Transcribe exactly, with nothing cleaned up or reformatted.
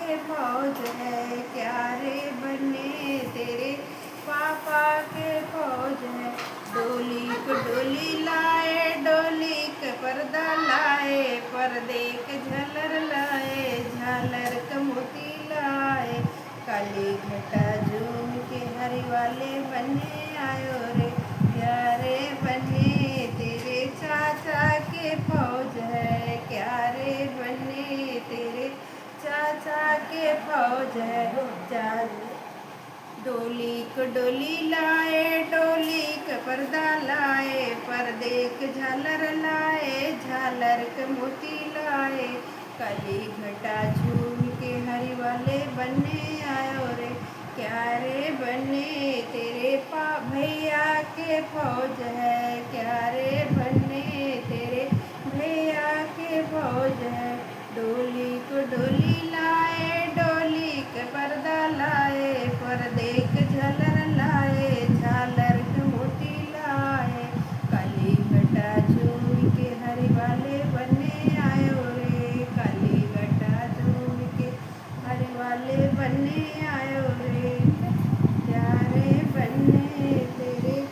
फौज है, क्या रे बन्ने तेरे पापा के फौज है। डोली क डोली लाए, डोली क पर्दा लाए, पर्दे क झालर लाए, झालर क मोती लाए, काली घटा झूम के हरी वाले बन्ने आयो रे। क्या रे बन्ने तेरे चाचा के फौज है, क्या रे बन्ने तेरे चाचा के फौज है। चा-, डोली क डोली लाए, डोली क पर्दा लाए, पर्दे क झालर लाए, झालर क मोती लाए, काली घटा झूम के हरी वाले बन्ने आयो रे। क्या रे बन्ने तेरे पा-, भैया के फौज है, क्या रे बन्ने तेरे भैया के फौज है।